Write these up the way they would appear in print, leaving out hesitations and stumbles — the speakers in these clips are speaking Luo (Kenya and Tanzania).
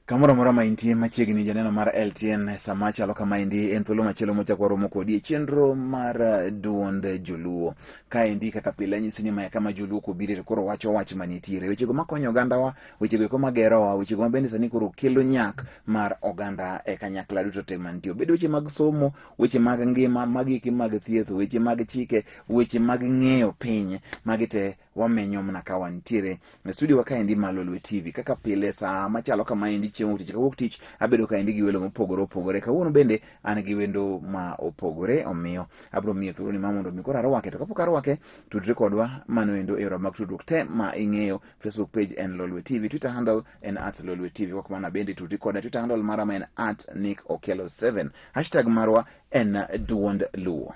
Kamoro amora ma intie machiegni janeno mar LTN sama chalo kamaendi en thuolo machielo mochak waromo kodi e chenro mar duond joluo. Kaendi kaka pile anyisi ni mae kama joluo kobire to koro wacho wach manitiere. Wechego makonyo ogandawa, wechego eko magerowa, wechego ma bende sani koro kelo nyak mar oganda e kanyakla duto te mantie. Obed weche mag somo, weche mag ngima, magi eki mag thieth, weche mag chike, weche mag ng'eyo piny, magi te wamenyo mana ka wantiere e studio wa kaendi mar Lolwe TV. Kaka pile saa machalo kamaendi chieng' wuok tich ka wuok tich abedo kaendi gi welo mopogore opogore. Kawuono bende an gi wendo ma opogore, omiyo abiro miyo thuolo ni ma mondo mi koro arwake. To kapok arwake, tudri kodwa mano endo e yore mag tudruok te ma ing'eyo. Facebook page en Lolwe TV, Twitter handle en at Lolwe TV. Kok mana bende tudri koda Twitter handle mara ma en at Nick Okello 7. Hashtag marwa en duond Luo.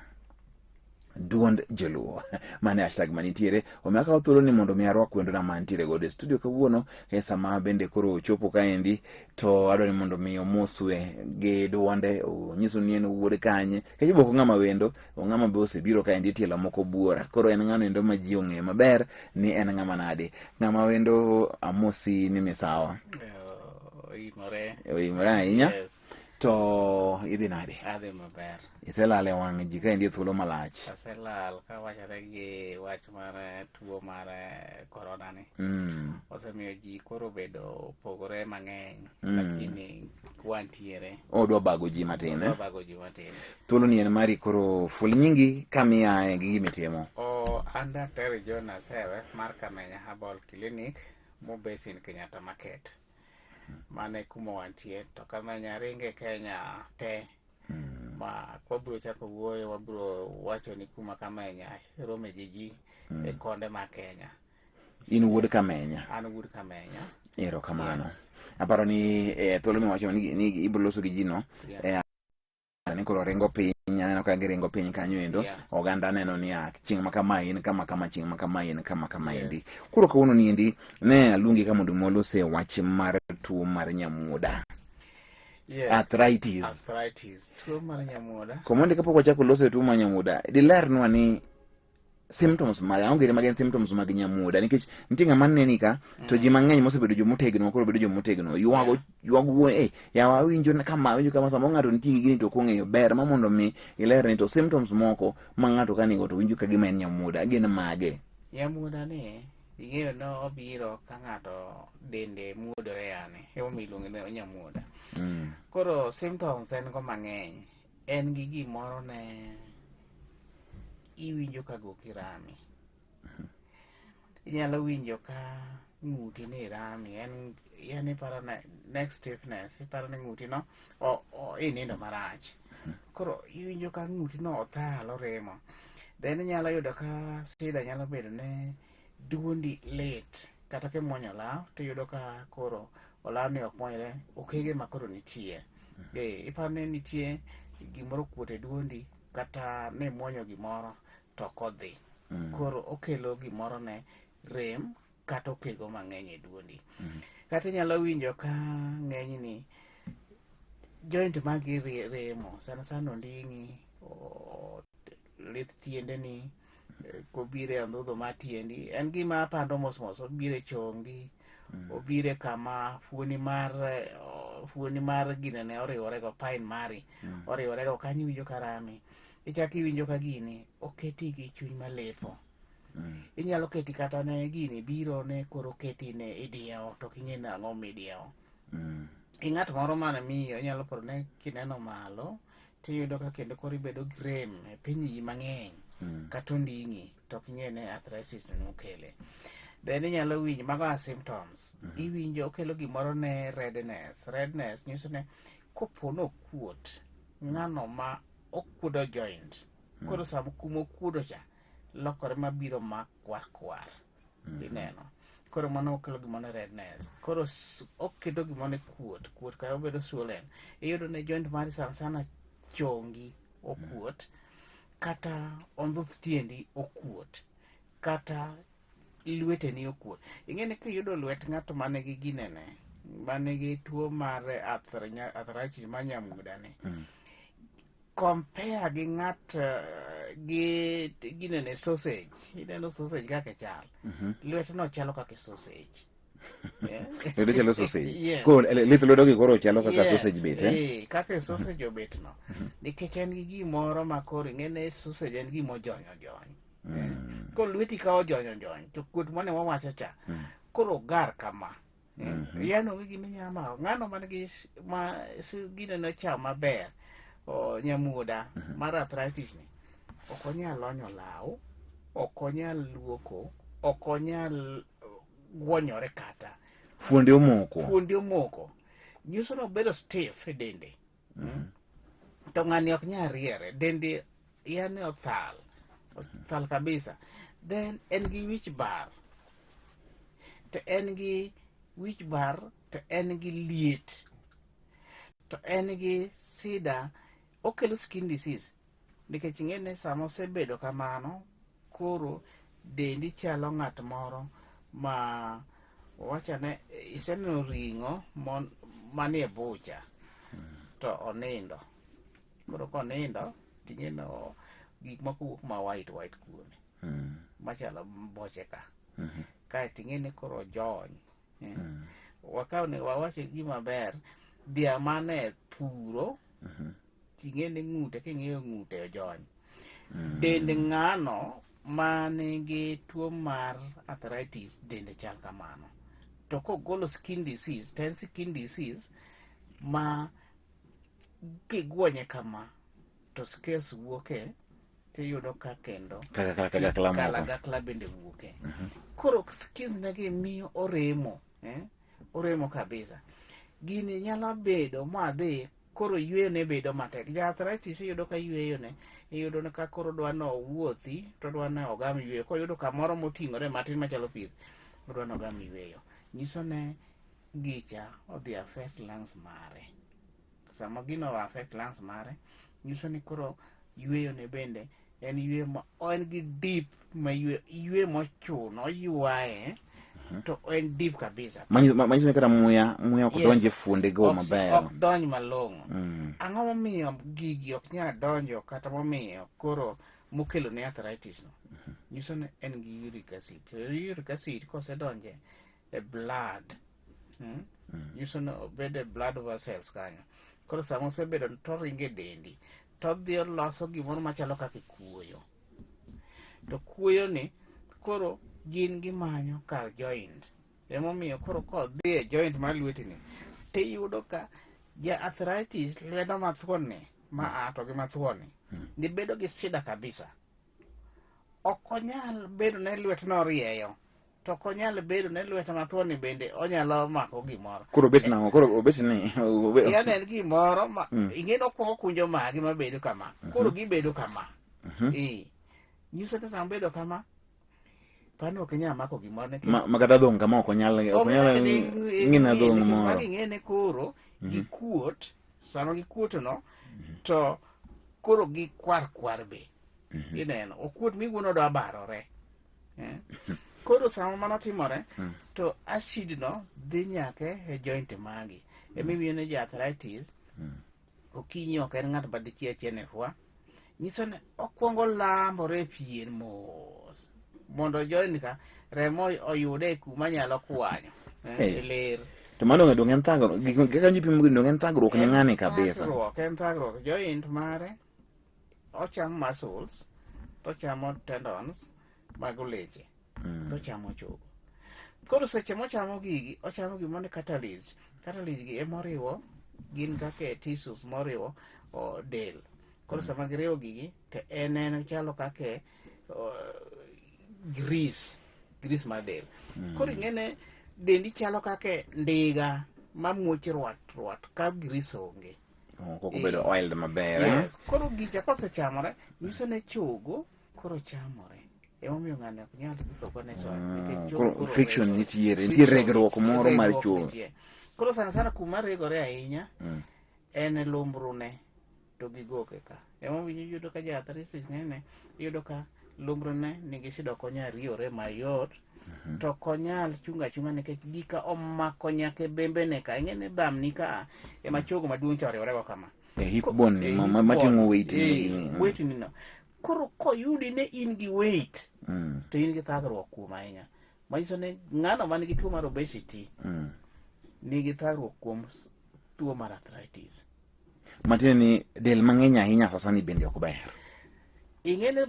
Duond joluo mane hashtag manitiere. Omiyo akawo thuolo ni mondo mi arwak wendona mantiere godo e studio kawuono e sama bende koro ochopo kaendi, to adwa ni mondo mi omoswe gi duonde, onyiso ni en wuod kanye. Nikech bok ng'ama wendo, ng'ama be osebiro kaendi e tielo moko buora. Koro en ng'ano endo ma ji ong'eyo maber ni en ng'ama nade. Ng'ama wendo amosi ni misawa. Oimore. Oimore ahinya. Yes. To idhi nade? Adhi maber. Iselal e wang' ji kaendi e thuolo malach. Aselal ka wachore gi wach mar tuo mar corona ni. Osemiyo ji koro bedo opogore mang'eny. Lakini wantiere. Odwa bago ji matin. Odwa bago ji matin. Thuolo ni en mari koro ful nyingi kamiaye gi gimitimo. O an Daktari John Asewe mar Kamenya Herbal Clinic mobase in Kenyatta Market. Mane kuma wantie to Kamenya ringe Kenya te. Ma kwabiro chako wuoyo wabiro wacho ni kuma Kamenya rome gi ji e konde ma Kenya. In wuod Kamenya. An wuod Kamenya. Erokamano. Yes. Aparo ni thuolo miwacho ni ibiro loso gi ji no. Yeah. Ni koro ringo piny, aneno ka giringo piny kanyo endo. Yeah. Oganda neno ni a chieng' ma kama in kama kama, chieng' ma kama in kama kama Yes. endi. Koro kawuono ni endi ne aluongi ka mondo walose wach mar tuo mar nyamuoda. Yes. Arthritis. Arthritis. Tuo mar nyamuoda. Komondi kapok wachako loso e tuo mar nyamuoda, dilernwa ni symptoms mag ang'o gini magin symptoms mag nyamuoda, nikech nitie ng'ama neni ka to ji mang'eny mosebedo jomotegno koro bedo jomotegno ywago ywago wuoyo eh yawa awinjo kama awinjo kama samoro ng'ato nitie gi gini to ok ong'eyo ber ma mondo mi iler ni to symptoms moko ma ng'ato ka nigo to winjo ka gima en nyamuoda gin mage. Nyamuoda ni ing'eyo no obiro ka ng'ato dende muodore yani emomiyo iluonge ni nyamuoda. Koro symptoms en go mang'eny. En gi gimoro ne iwinjo ka goki rami. Inyalo winjo ka ng'uti ni rami, en yani iparo ne neck stiffness, iparo ni ng'uti no o inindo marach. Koro iwinjo ka ng'uti no othal oremo. Then inyalo yudo ka shida nyalo bedo ne duondi lit kata kimuonyo olaw tiyudo ka koro olaw ni ok muonyre, okege ma koro nitie. Iparo ni nitie gimoro okuot e duondi kata ni imuonyo gimoro to ok odhi. Koro okelo gimoro ne rem kata okego mang'eny e duondi. Kata inyalo winjo ka ng'enyni joint magi remo, sana sana onding'i, lith tiendeni, kobiro e andhudho mar tiendi, en gima pando mos mos, obiro e chongi, obiro e kama fuoni mar ginene oriwore go, pine mari oriwore go, kanyo iwinjo ka rami. Ichako iwinjo ka gini oketi gi chuny malefo. Inyalo keti kata ne gini biro ne koro oketi ne idiewo to ok ing'e ni ang'o midiewo. I ng'at moro mane miyo inyalo paro ne kineno malo tiyudo ka kendo koro ibedo gi rem e piny iyi mang'eny kata onding'i to ok ing'e ni arthritis no nokele. Then inyalo winjo mago are symptoms. Iwinjo okelo gimoro ne redness. Redness nyiso ni kopo nokuot ng'ano ma okuodo joint. Koro sama kuma okuodo cha lokore mabiro makwar kwar. Ineno. Koro mano okelo gimoro ne redness. Koro oketo gimoro ne kuot. Kuot ka obedo swollen. Iyudo ne joint mari sana sana chongi okuot. Kata ondhuth tiendi okuot. Kata lweteni okuot. Ing'e ni kiyudo lwet ng'ato manigi ginene, manigi tuo mar arthritis mar nyamuoda ni. Compare gi ng'at gi ginene sausage. Ineno sausage kaka chal. Lwetno chalo kaka sausage. Yeah. Lwedo chalo sausage. Yes. Koro lith lwedo gi koro chalo kaka Yes, sausage bet, eh? eh, kaka sausage obet no. Nikech en gi gimoro ma koro ing'e ni sausage en gima ojony ojony. Koro lweti ka ojony ojony to kuot mane wawacho cha koro ogar kama. Yani onge gima inyalo mako. Ng'ano man gi ma gino ne cham maber nyamuoda mar arthritis ni ok onyal lonyo law, ok onyal luoko, ok onyal gwonyore kata. Fuonde omoko. Fuonde omoko. Nyiso ni obedo stiff e dende. To ng'ani ok nyal riere. Dende yani othal. Othal kabisa. Then en gi wich bar. To en gi wich bar, to en gi liet. To en gi sida, okelo skin disease. Nikech ing'e ni sama osebedo kamano, koro dendi chalo ng'at moro ma wachane iseneno ring'o manie bucha to onindo. Koro konindo ting'e no gik moko wuok ma white white kuome machalo boche ka. Kaeto ing'e ni koro ojony. Wakaw ni wawach gima ber, dhiang' mane puro ting'e ni ng'ute king'iyo ng'ute ojony. Dend ng'ano manigi tuo mar arthritis dende chal kamano. To kogolo skin disease, to en skin disease ma kigwonye kama to scales wuoke tiyudo ka kendo Kaka kagakla moko. Kalagakla bende wuoke. Koro skins negi miyo oremo, oremo kabisa. Gini nyalo bedo madhi koro yweyo ne bedo matek. Ja arthritis iyudo ka yweyo ne, iyudo ka koro dwa ni owuothi to dwa ni ogam yweyo. Koyudo kamoro moting'ore matin machalo pith, odwa ni ogam yweyo. Nyiso ne gicha odhi affect lungs mare. Sama gino o affect lungs mare, nyiso ni koro yweyo ne bende en yweyo ma en gi deep ma yweyo mochuno oywaye to en deep kabisa. Manyiso ni kata muya ok donj e fuonde go maber. Ok donj malong'o. Ang'o momiyo gigi ok nyal donjo kata momiyo koro mokelo ne arthritis no? Nyiso ni en gi uric acid. To uric acid kosedonje e blood, nyiso ni obedo e blood vessels kanyo. Koro sama osebedo to oringo e dendi to odhi oloso gimoro machalo kaka kuoyo. To kuoyo ni koro gin gimanyo kar joint. Emomiyo koro kodhi e joint mar lwetini tiyudo ka ja arthritis lwedo mathuon ni ma a to gi mathuon ni ni bedo gi shida kabisa. Ok onyal bedo ne lwetno orieyo. To ok onyal bedo ne lwete mathuon ni bende onyalo mako gimoro. Koro obet nang'o? Koro obet ni Yani en gimoro ma ing'e ni okwongo kunjo magi mabedo kama. Koro gibedo kama. Nyiso ni sama bedo kama, pano ok inyal mako gimoro nikech Ma kata dhong' kama ok onyal ok onyal ng'ina dhong' moro. Magi ing'e ni koro gikuot, sama gikuoto no, to koro gikwar kwar be. Ineno, okuot miwuono odwa barore. Koro sama mano timore, to acid no dhi nyaka e joint magi. Emiwiyo ni ja arthritis, okinyi ok en ng'at ma dichie achien e fwa. Nyiso ni okwongo lambore e pien mos mondo joint ka remo oyude kuma nyalo kwanyo e ler. To mano dong' en thagruok. Kaka nyipimo gini dong' en thagruok ne ng'ani kabisa. En thagruok. Joint mare ochamo muscles, tochamo tendons mag leche, tochamo chogo. Koro seche mochamo gigi, ochamo gimoro ni cartilage. Cartilage gi emoriwo gin kaka tissues moriwo del. Koro sama giriwo gigi to en chalo kaka grease, grease mar del. Koro ing'e ni dendi chalo kaka ndiga mamuoch rwat rwat ka grease onge. Ok obedo oiled maber. Yes. Koro gicha kosechamore, nyiso ni chogo koro chamore. Emomiyo ng'ani ok nyal wuotho kone so. Nikech chogo Koro friction nitiere, nitie regruok moro mar chogo. Koro sana sana kuma regore ahinya en lumbrune to gi goke ka. Emomiyo iyudo ka ja arthritis ng'enyne iyudo ka lumbrune nigi shida ok onyal riyore mayot to ok onyal chung' achung'a nikech gika omako nyaka e bembene ka. Ing'e ni bamni ka ema chogo maduong' cha oriwore go kama. E hip bone mating'o weight ni. Weight ni no. Koro koyudi ni in gi weight to in gi thagruok kuom ahinya. Manyiso ni ng'ano man gi tuo mar obesity nigi thagruok kuom tuo mar arthritis. Matiende ni del mang'eny ahinya sasa ni bende ok ber. Ing'e ni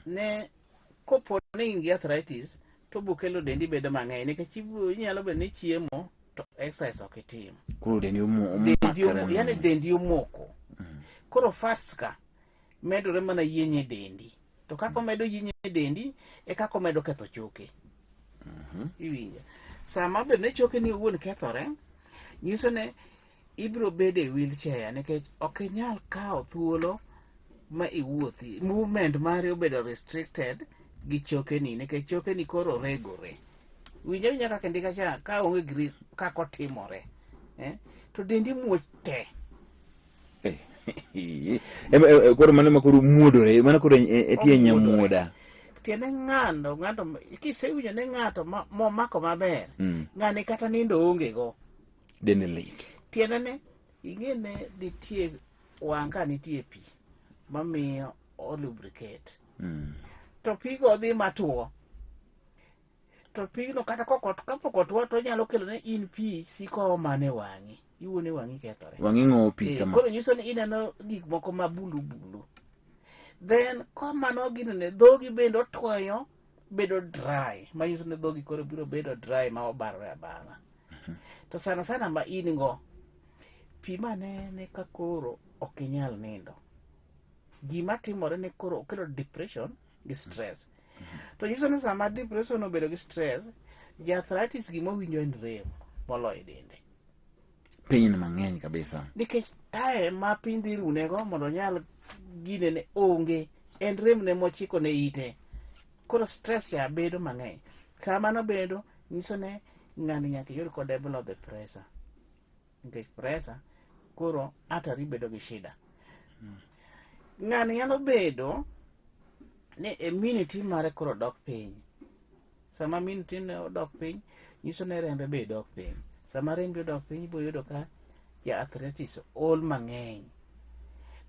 ne kopo ni in gi arthritis to bo kelo dendi bedo mang'eny nikech inyalo bedo ni chiemo to exercise ok itim. Koro dendi Dendi omakre ni. Yani dendi omoko. Koro fats ka medore mana yienyo e dendi. To kaka omedo yienyo e dendi e kaka omedo ketho choke. Iwinjo. Sama bed ni choke ni owuon kethore, nyiso ni ibiro bedo e wheelchair nikech ok inyal kawo thuolo ma iwuothi. Movement mari obedo restricted gi chokeni nikech chokeni koro regore. Winjo awinja kaka indika cha ka onge grease kaka otimore. To dendi muoch te. Koro mano ma koro muodore, mano koro e tie nyamuoda. Tiende ng'ato kisewinjo ni ng'ato momako maber, ng'ani kata nindo onge go. Dende lit. Tiende ne ing'e ne nitie wang' ka nitie pi mamiyo o lubricate. To pigo dhi matuo. To pigno kata kapok otuo to onyalo kelo ne in pi siko mana e wang'i. Iwuone wang'i kethore. Wang'i ng'owo pi kama. Koro nyiso ni ineno gik moko ma bulu bulu. Then komano gino ne dhogi bende otwoyo bedo dry. Manyiso ni dhogi koro biro bedo dry ma obarore abara. To sana sana ma in go, pi manene ka koro ok inyal nindo. Gima timore ni koro okelo depression gi stress. To nyiso ni sama depression obedo gi stress, ja arthritis gima owinjo en rem moloyo e dende. Pain mang'eny kabisa. Nikech time ma piny dhi runego mondo onyal gine ne onge, en rem ne mochiko ne ite. Koro stress cha bedo mang'eny. Sama mano bedo, nyiso ne ng'ani nyaka iyud ko develop the pressure. Nikech pressure, koro artery bedo gi shida. Ng'ani nyalo bedo ni immunity mare koro dok piny. Sama immunity ne odok piny, nyiso ni rembe be dok piny. Sama rembe odok piny, ibiro yudo ka ja arthritis ol mang'eny.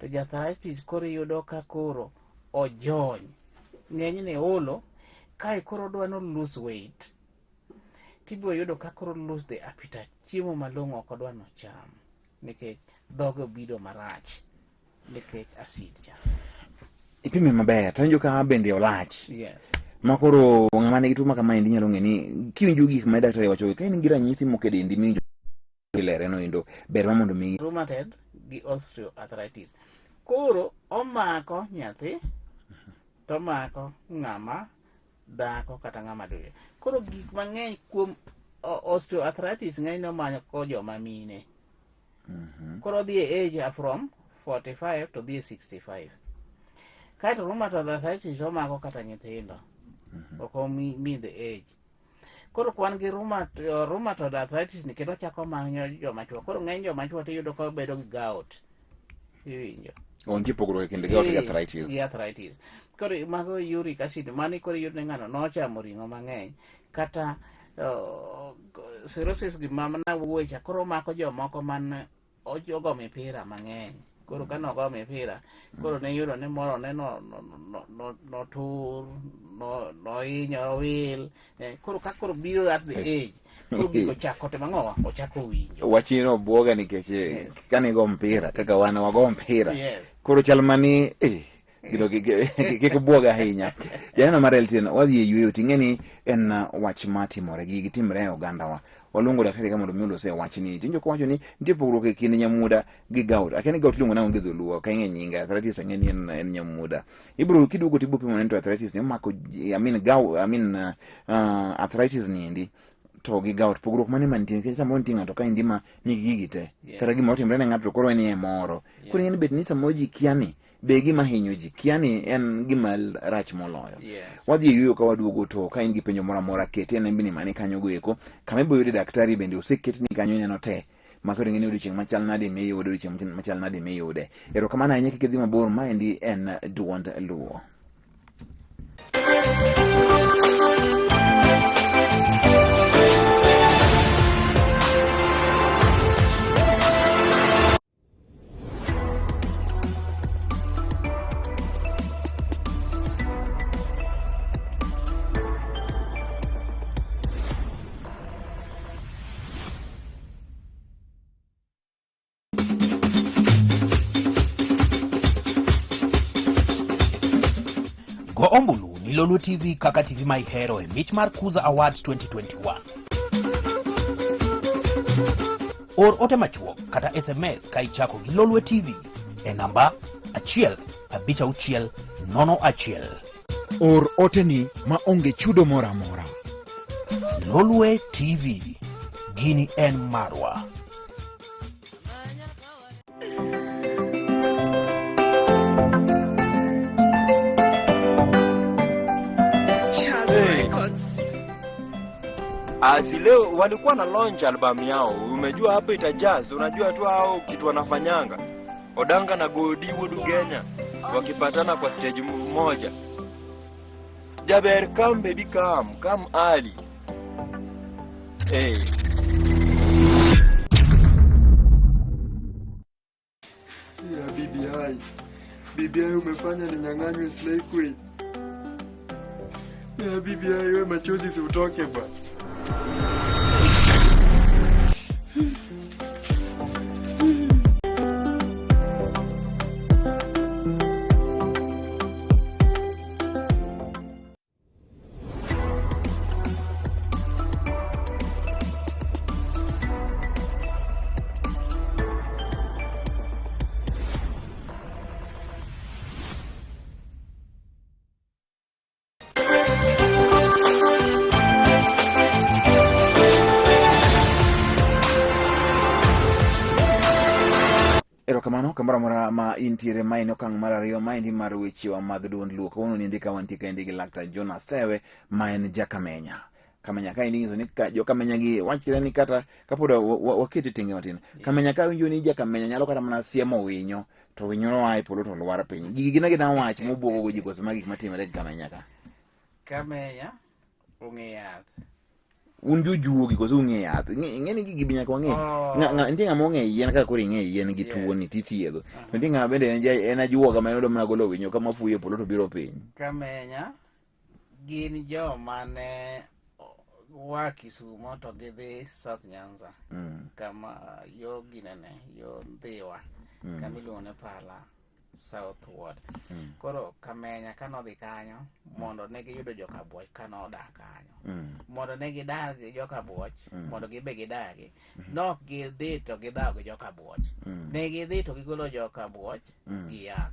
To ja arthritis koro iyudo ka koro ojony. Ng'enyne olo, kae koro odwa no lose weight. Tibiro yudo ka koro lose the appetite. Chiemo malong'o ok odwa nocham. Nikech dhoge obido marach. Nikech acid cha. Ipime maber, to awinjo ka bende olach. Yes. Ma koro ng'ama nigi tuo ma kama endi nyalo ng'e ni kiwinjo gik ma daktari wacho, ka in gi ranyisi moko e dendi miwinjo ilere no endo, ber ma mondo mi Rheumatoid gi osteoarthritis. Koro omako nyathi, to omako ng'ama dhako kata ng'ama dichuo. Koro gik mang'eny kuom osteoarthritis ng'eny omanyo ko joma mine. Koro odhi e age from 45 to dhi e 65. Kaeto rheumatoid arthritis omako kata nyithindo. Ok omi the age. Koro kwan gi rheumatoid arthritis ni kendo chako manyo joma chuo. Koro ng'eny joma chuo tiyudo ka bedo gi gout. Iwinjo. Oh, nitie pogruok e kind gout gi arthritis. Gi arthritis. Koro mago uric acid mani koro iyudo ni ng'ano nochamo ring'o mang'eny kata cirrhosis gima nawuoye cha koro mako jomoko man ogo mipira mang'eny. Koro ka nogo mipira, koro ne iyudo ni moro ne notur, nohinyo, owil. Koro ka koro biro at the age, koro gigo ochako timo ang'o? Ochako winjo. Wachni no bwoga nikech Yes. kane go mpira, kaka wan wago mpira. Yes. Koro chal mani, gino kik bwoga ahinya. Janeno mar LTN, wadhi e yueyo, ting'e ni en wach matimore, gigi timre e ogandawa. Waluongo daktari ka mondo mi olose wachni. Tinjo kowacho ni nitie pogruok e kind nyamuoda gi gout. Akia ni gout iluongo nang'o gi dholuo, ok ang'e nyinge. Arthritis ang'e ni en nyamuoda. Ibiro kiduogo tibiro pimo ni to arthritis ni omako, I mean gout, I mean, arthritis ni endi to gi gout. Pogruok mane mantie? Nikech samoro nitie ng'ato ka endi ma nigi gigi te. Yes. Kata gima otimre ne ng'ato to koro en e moro. Koro ing'e ni bet ni samoro ji kia ni be gima hinyo ji, kia ni en gima rach moloyo. Yes. Wadhi e yueyo ka waduogo to ka in gi penjo moro amora kete e nembni mani kanyo go eko. Kama ibiro yude daktari bende oseketni kanyo ineno te. Ma koro ing'e ni odiochieng' machal nade miyude, odiochieng' machal nade miyude. Erokamano ahinya kik idhi mabor, maendi en Duond Luo. Go ombulu ni Lolwe TV kaka TV ma ihero e mich mar Kuza Awards 2021. Or ote machuok kata SMS ka ichako gi Lolwe TV e namba 15601. Or oteni ma onge chudo moro amora. Lolwe TV, gini en marwa. Asi leo walikuwa na launch album yao, umejua hapo itajazz, unajua tu hao kitu wanafanyanga. Odanga na Godi Wudu Kenya wakipatana kwa stage moja. Jaber, come baby, come, come early. Hey. Ya BBI. BBI umefanya ninyang'anywe Slay Queen. Ya BBI we machozi si utoke bwana. Erokamano kamoro amora ma intiere, ma en okang' mar ariyo maendi mar wechewa mag duond Luo. Kawuono niendi ka wantie kaendi gi Laktar John Asewe ma en Jakamenya. Kamenya kaendi nyiso ni ka jokamenya gi wachre ni kata kapod wakete tenge matin. Kamenya ka winjo ni Jakamenya nyalo kata mana siemo winyo to winyo no a e polo to lwar piny. Gigi gin agina wach mobwogo go ji koso ma gik matimore e Kamenya ka. Kamenya ong'e yath. Un jojuogi koso ung'e yath. Ing'e ni gigi be nyaka wang'e. Oh. Nitie ng'ama ong'e yien kaka koro ing'e yien gi tuoni tithiedho. To nitie ng'ama bende en ajuoga ma en odo mana golo winyo kama fuyo e polo to biro piny. Kamenya gin joma ne wa Kisumo to gidhi South Nyanza kama yo ginene yo Ndhiwa kama iluongo ni Pala South Ward. Koro Kamenya kanodhi kanyo mondo ne giyudo joka Buoch kanodak kanyo. Mondo ne gidag gi joka Buoch, mondo gibe gidagi. Nok gidhi to gidhaw gi joka Buoch. Ne gidhi to gigolo joka Buoch gi yath.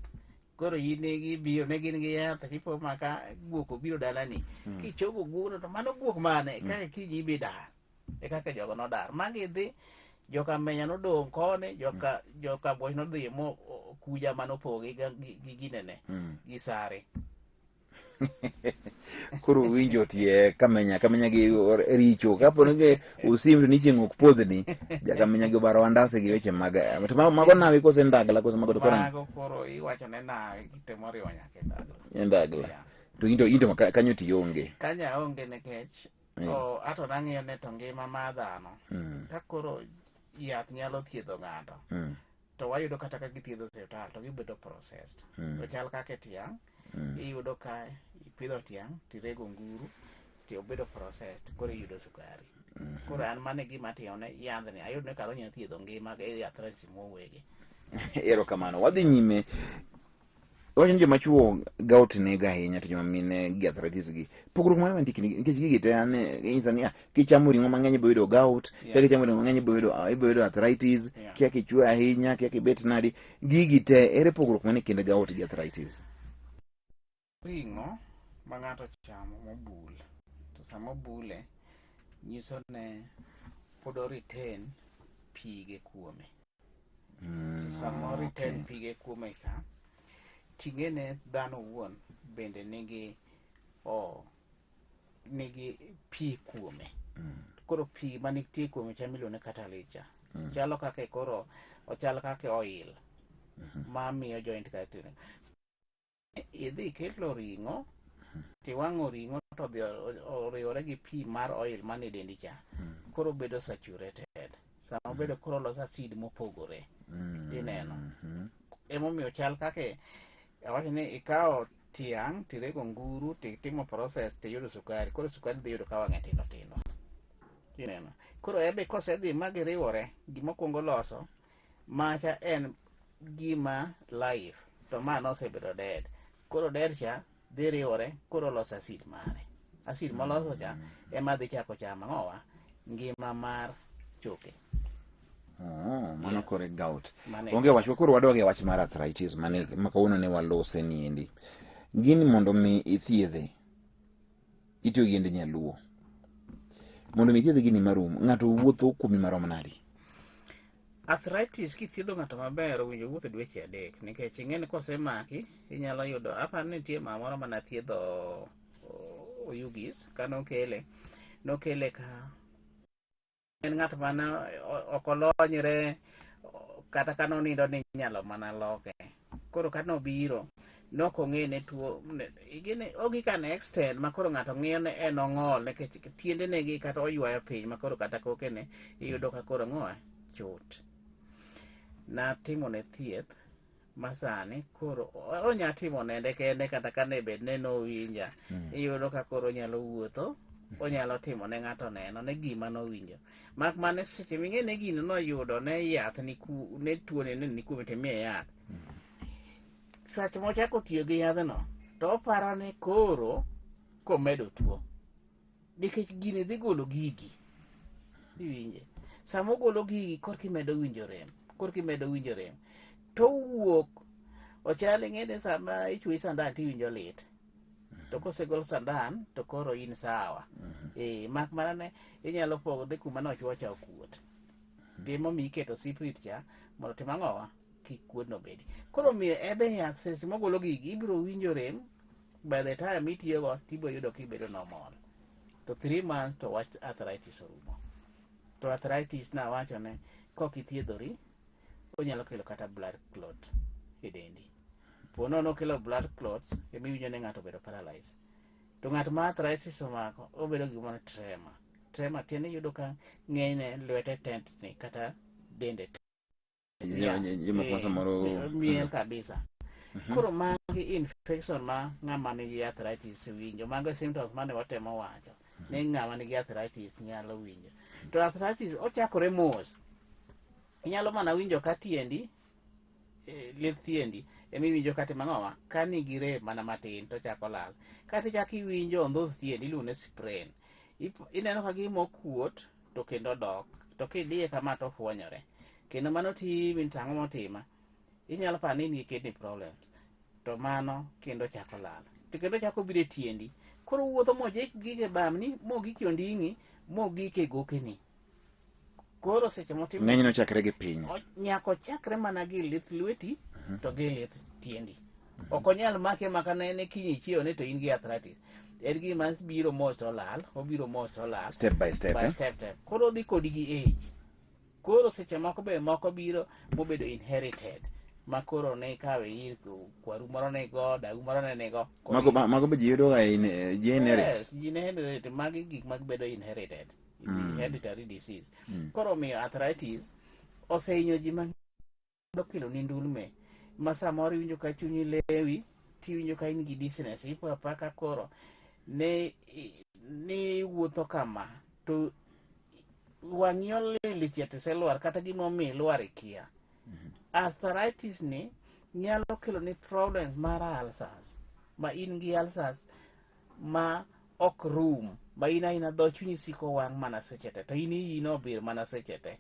Koro in ne gibiro ne gin gi yath tipo maka guok obiro dalani. Kichopo guogno to mano guok mane kaka kiny ibi dar. E kaka jogo nodar. Ma gidhi joka Menya nodong' koni, joka Buoch nodhi mo kuja manopogi gi ginene gi sare. Koro winjo tie Kamenya, Kamenya gi richo. Kapo ni osim to ni chieng' ok podhni, Jakamenya gi obaro andase gi weche mag to mago nawi kose ndagla kose mago to koro Mago koro iwacho ne nawi gitemo riwo nyaka e ndagla. E ndagla. To into kanyo to ionge. Kanyo aonge nikech ato nang'iyo ne to ngima mar dhano. Ka koro yath nyalo thiedho ng'ato. To wayudo kata ka githiedho osiptal to gibedo processed. To chal kaka tiang', iyudo ka ipidho tiang' tirego nguru to obedo processed koro iyudo sukari. Koro an mano e gima atimo ne yadhni, ayudo ni kara onyalo thiedho ngima gi arthritis mowegi. Erokamano. Wadhi nyime. Wacho ni joma chuo gout nego ahinya to joma mine gi arthritis gi. Pogruok mane mantie kindgi? Nikech gigi te an inyisa ni kichamo ring'o mang'eny ibiro yudo gout, kia kichamo ring'o mang'eny ibiro yudo arthritis, kia kichwe ahinya, kia kibet nadi. Gigi te ere pogruok mane kind gout gi arthritis? Ring'o ma ng'ato chamo mobul, to sama obule nyiso ne pod o retain pige kuome. Sama o retain pige kuome ka, ting'ene dhano owuon bende nigi pi kuome. Koro pi manitie kuome cha miluongo ni cartilage cha. Chalo kaka koro ochal kaka oil ma miyo joint cartilage. Idhi ikelo ring'o tiwang'o ring'o to odhi oriwore gi pi mar oil manie dendi cha. Koro obedo saturated. Sama obedo koro oloso acid mopogore. Ineno. Emomiyo chal kaka awacho ni ikawo tiang' tirego nguru titimo process tiyudo sukari. Koro sukari dhi yudo ka wang'e tindo tindo. Ineno. Koro ebe kosedhi ma giriwore, gima okuongo loso macha en gima live to ma nosebedo dead. Koro dead cha Dhi riwore koro loso acid mare. Acid moloso cha ema dhi chako chamo ang'owa ngima mar choke. Oh, mano Yes. kore gout. Mano e Onge wach, koro wadog e wach mar arthritis mane ma kawuono ne walose niendi. Gini mondo mi ithiedhe, itiyo gi yedhe nyaluo. Mondo mi ithiedh gini marum, ng'ato wuotho kuomi marom nadi? Arthritis kithiedho ng'ato maber owinjo wuotho dweche 3 nikech ing'e ni kosemaki inyalo yudo aparo ni nitie mama moro mane athiedho Oyugis kanokele nokele ka en ng'at mane ok olonyre kata ka nonindo ni inyalo mana loke. Koro ka nobiro nok ong'e ne tuo gini ogik an extent ma koro ng'ato ng'iyo ne en ong'ol nikech tiendene gi kata oywayo piny ma koro kata kokene iyudo ka koro ang'owa chot. Natimo ne thieth masani koro onya timo nende kende kata ka ne bed ne nowinja. Iyudo ka koro onyalo wuotho, onyalo timo ne ng'ato neno ne gima nowinjo. Mak mana seche ming'e ne gino noyudo ne yath ni ku, ne tuone ne ni kuome to imiye yath. Sach mochako tiyo gi yadhno to oparo ni koro komedo tuo. Nikech gini dhi golo gigi. Iwinje. Sama ogolo gigi korka imedo winjo rem. Korka imedo winjo rem. To owuok ochal ing'e ni sama ichwoyi sandan tiwinjo lit. To kosegol sandan to koro in sawa. Mak mana ne inyalo pogo dhi kuma nochwo cha okuot. Gimomiyo iketo siprit cha mondo otim ang'owa kik kuodno bedi. Koro omiyo ebe yath seche mogolo gigi ibiro winjo rem by the time itiyogo tibiro yudo kibedo normal. To 3 months to wach arthritis orumo. To arthritis nawacho ne kok ithiedhori onyalo kelo kata blood clot e dendi. Po nono okelo blood clots ema iwinjo ni ng'ato obedo paralyzed. To ng'at ma arthritis omako obedo gi gimoro tremor. Tremor tiende iyudo ka ng'enyne lwete tetni kata dende Jomoko ma samoro miel kabisa. Koro magi infection ma ng'ama nigi arthritis winjo. Mago symptoms mane watemo wacho ni ng'ama nigi arthritis nyalo winjo. To arthritis ochakore mos. Inyalo mana winjo ka tiendi lith tiendi ema iwinjo ka timo ang'owa ka nigi rem mana matin to chako lal. Kata ichako iwinjo ondhuth tiendi iluongo ni sprain. Ineno ka gima okuot to kendo dok. To kidiye kama to ofuonyore. Kendo mano timi to ang'o motima? Inyalo paro ni in gi kidney problems. To mano kendo chako lal. To kendo chako biro e tiendi. Koro owuotho mojik gik e bamni, mogik e onding'i, mogik e gokeni. Koro seche motimo Ng'enyne ochakre gi piny. Nyaka ochakre mana gi lith lweti to gi lith tiendi. Ok onyal make maka ne kiny ichiewo ni to in gi arthritis. En gima biro mos to olal, obiro mos to olal. Step by step. By step step. Koro odhi kodi gi age. Koro seche moko be moko biro mobedo inherited. Ma koro ne ikawe ir kwaru moro ne go, dagu moro ne nigo. Mago be ji yudo ga in ji inherit. Yes, ji inherit. Magi gik mag bedo inherited. Hereditary disease. Koro omiyo arthritis osehinyo ji mang'eny okelo ni ndulme ma samoro iwinjo ka chunyi lewi tiwinjo ka in gi dizziness ipo apoya ka koro ne ni wuotho kama to wang'i olil chieth iselwar kata gimomiyo ilwar ikia. Arthritis ni nyalo kelo ni problems mar ulcers ma in gi ulcers ma ok rum ma in aina dho chunyi siko wang' mana seche te to in iyi nobir mana seche te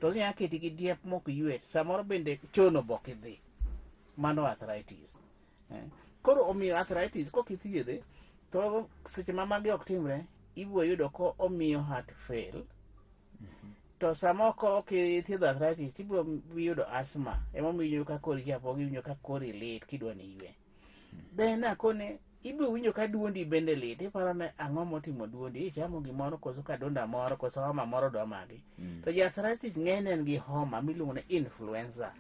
to onyalo keti gi diep mok ywech samoro bende chono bok idhi mano arthritis. Koro omiyo arthritis kok ithiedhe to seche ma magi ok timre ibiro yudo ko omiyo heart fail. To sama ok ithiedho arthritis ibiro yudo asthma emomiyo iwinjo ka kori chapogi iwinjo ka kori lit kidwa ni iywe. Then akone ibiro winjo ka duondi bende lit iparo ni ang'o motimo duondi ichamo gimoro koso ka donda moro koso homa moro dwa maki. To ja arthritis ng'enyne en gi homa miluongo ni influenza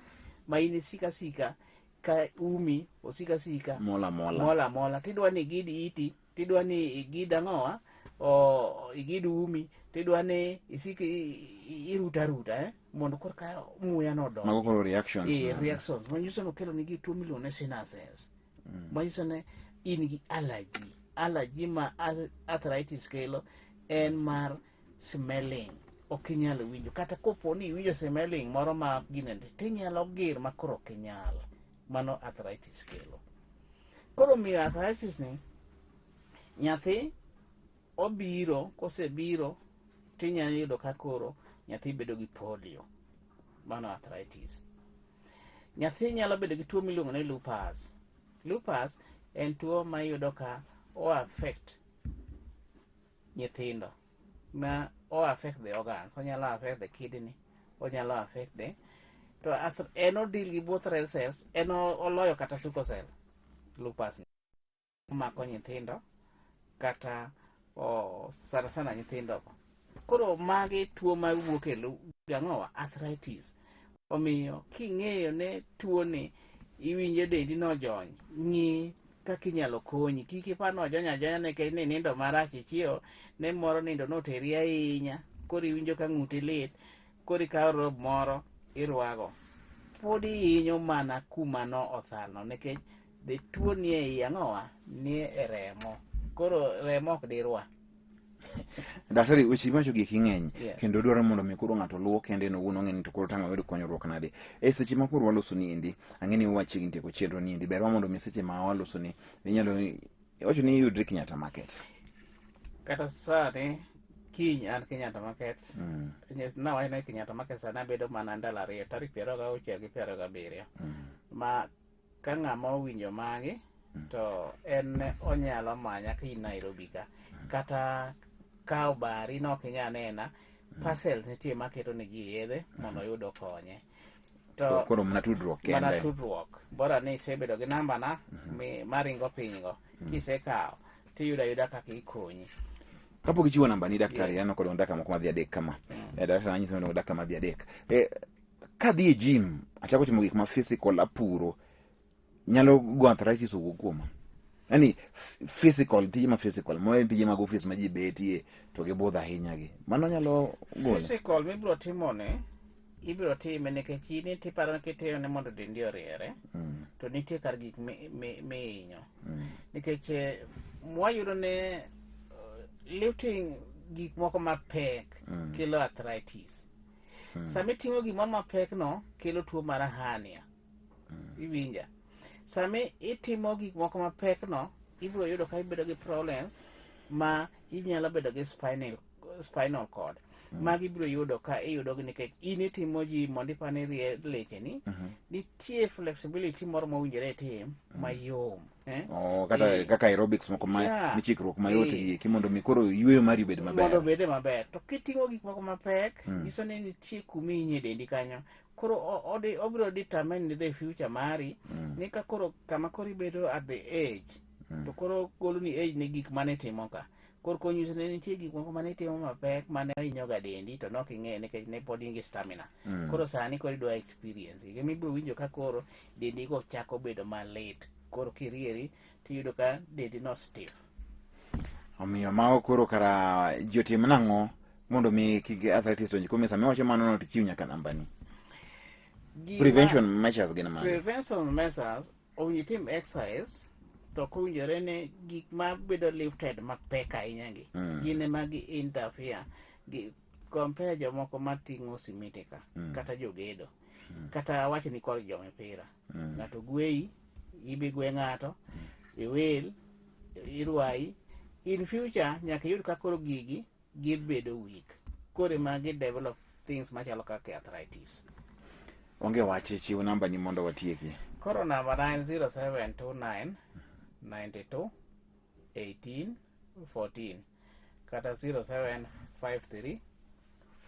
ma in isika sika ka umi osika sika Mola mola. mola mola tidwa ni igid iti tidwa ni igid ang'owa o igid umi tidwa ni isik iruta ruta mondo korka muya no odonji. Mago koro reactions. Reactions manyiso ni okelo nigi tuo miluongo ni sinuses. Manyiso ni in gi allergy. Allergy ma arthritis kelo en mar smelling. Ok inyal winjo kata kopo ni iwinjo smelling moro ma ginende tinyalo gir ma koro ok inyal. Mano arthritis kelo. Koro omiyo arthritis ni nyathi obiro, kosebiro tinyalo yudo ka koro nyathi bedo gi polio, mano arthritis. Nyathi nyalo bedo gi tuo miluongo ni lupus. Lupus en tuo ma iyudo ka o affect nyithindo, ma o affect the organs, onyalo affect the kidney, onyalo affect the to en o deal gi both red cells, en oloyo kata sickle cell. Lupus mako nyithindo kata o, sana sana nyithindo go. Koro magi tuo mawuok e ang'owa arthritis. Omiyo king'eyo ne tuo ni iwinjo dendi nojony, ng'i kaka inyalo konyi. Kik ipar ni ojony ajonya nikech ni nindo marach ichiewo ne moro nindo noteri ahinya, koro iwinjo ka ng'uti lit, koro ikawo robe moro irwago. Pod ihinyo mana kuma no othalno nikech the tuo nie ei ang'owa nie e remo. Koro remo ok dirwa. Daktari, weche miwacho gi eki ng'eny kendo dwaro mondo mi koro ng'ato luwo kende en owuon ong'e ni to koro tang' oyud konyruok nade. E seche ma koro waloso ni endi, ang'e ni wachiegni tieko chenro ni endi, ber wa mondo mi seche ma waloso ni inyalo iwacho ni iyudri Kenyatta Market. Kata sani kiny an Kenyatta Market. Nawacho ni Kenyatta Market sani abedo mana ndalo 2, tarik 26 gi 27. Ma ka ng'ama owinjo magi to en onyalo manya ka in Nairobi ka. Kata ka obari no ok inyal nena, parcels nitie maketo ne ji yedhe mondo oyud okonye. To koro mana tudruok kende. Mana tudruok. Bora ni isebedo gi namba na maringo piny go. Kisekawo tiyudo ayuda kaka ikonyi. Kapok ichiwo namba ni daktari, aneno kodong' dakika moko madhi 3 kama. Daktari anyiso ni odong' dakika madhi 3. Kadhi e gym, achako timo gik ma physical apuro, nyalo go arthritis owuok kuoma. Yaani physical, tije ma physical, moe tije mag office ma ji betie to gibudho ahinya gi. Mano nyalo golo. Physical mibiro timo ne, ibiro time nikech in tiparo ni kitime ne mondo dendi oriere, to nitie kar gik mihinyo. Nikech mwayudo ne lifting gik moko mapek kelo arthritis. Sama iting'o gimoro mapek no kelo tuo mar hernia. Iwinja? Sama itimo gik moko mapek no, ibiro yudo ka ibedo gi problems ma inyalo bedo gi spinal cord. Magi ibiro yudo ka iyudo gi nikech in itimo ji mondo ipar ni rie lecheni. Nitie flexibility moro mowinjore itim mayom. Oh, kata kaka aerobics moko ma michikruok mayot gi eki mondo mi koro yueyo mari obed maber. Mondo obede maber. To kiting'o gik moko mapek, nyiso ni nitie kuma ihinyo e dendi kanyo. Koro obiro determine the future mari, ni ka koro kama koro ibedo at the age, to koro goloni age ne gik mane itimo ka. Koro konyiso ni nitie gik moko mane itimo mapek mane hinyo ga dendi to nok ing'eyo nikech ne pod in gi stamina. Koro sani koro idwa experience gi. Gima ibiro winjo ka koro dendi go chako bedo malit. Koro kirieri tiyudo ka dendi no stiff. Omiyo mago koro kara ji otim nang'o mondo mi kik arthritis donj kuom sama iwacho mano no tichiw nyaka nambani. Prevention measures gin mage? Prevention measures, owinjo itim exercise to ok owinjore ni gik ma bedo lifted mapek ahinya gi gin ema gi interfere gi compare jomoko mating'o simiti ka kata jogedo kata awach ni kod jomipira. Ng'ato gweyi, ibi gwe ng'ato, iwil, irwayi. In future nyaka iyud ka koro gigi gibedo weak. Koro ema gi develop things machalo kaka arthritis. Onge wach, chiw namba ni mondo watieki. Koro namba na en 0729 92 18 14 kata 0753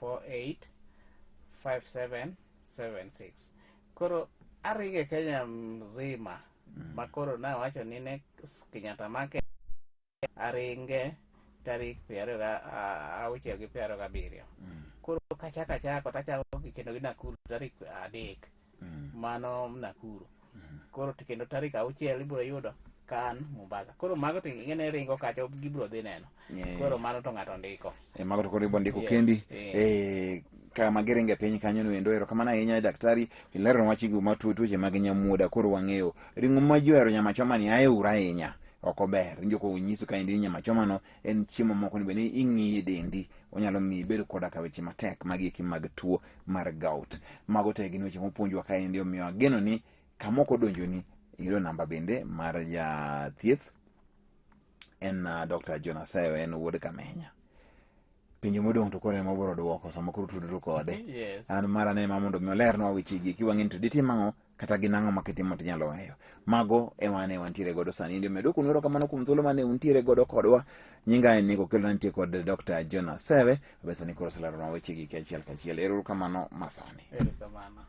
48 57 76. Koro aringe Kenya mzima ma koro nawacho ni ne Kenyatta Market aringe tarik 26 gi 27. Koro kachako achako tachako kendo gi Nakuru tarik 3. Mano Nakuru. Koro kendo tarik 6 ibiro yudo ka an Mombasa. Koro mago to ing'e ringo kacha gibiro dhi neno. Koro mano to ng'ato ndiko. Mago to koro ibiro ndiko kendi. Kama giringe piny kanyo no endo. Erokamano ahinya daktari, ilero wach gigo ma tuoche mag nyamuoda koro wang'eyo. Ring'o ma ji ohero nyama choma ni ae uru ahinya. Ok ober. Winjo ko nyiso ka endi nyama choma no en chiemo moko ni bende ing'iye dendi onyalo miyi ibed koda ka weche matek magi eki mag tuo mar gout. Mago te gin weche mopuonjwa ka endi, omiyo ageno ni kama ok odonjoni Iyudo namba bende mar jathieth en Dr. Jonas Sewe, en wuod Kamenya. Penjo modong' to koro ema obiro duoko sama koro tudru kode. Yes. An mara ne ma mondo mi olernwa weche gi kiwang'e ni to ditim ang'o kata gin ang'o ma kitimo to inyalo weyo. Mago ema ne wantiere godo sani. Ndio medo kwonu erokamano kuom thuolo mane untiere godo kodwa. Nyinga en Nico Okello, nitie kod Dr. Jonas Sewe. Be sani koro oseleronwa weche gi achiel kachiel. Erokamano masani. Erokamano.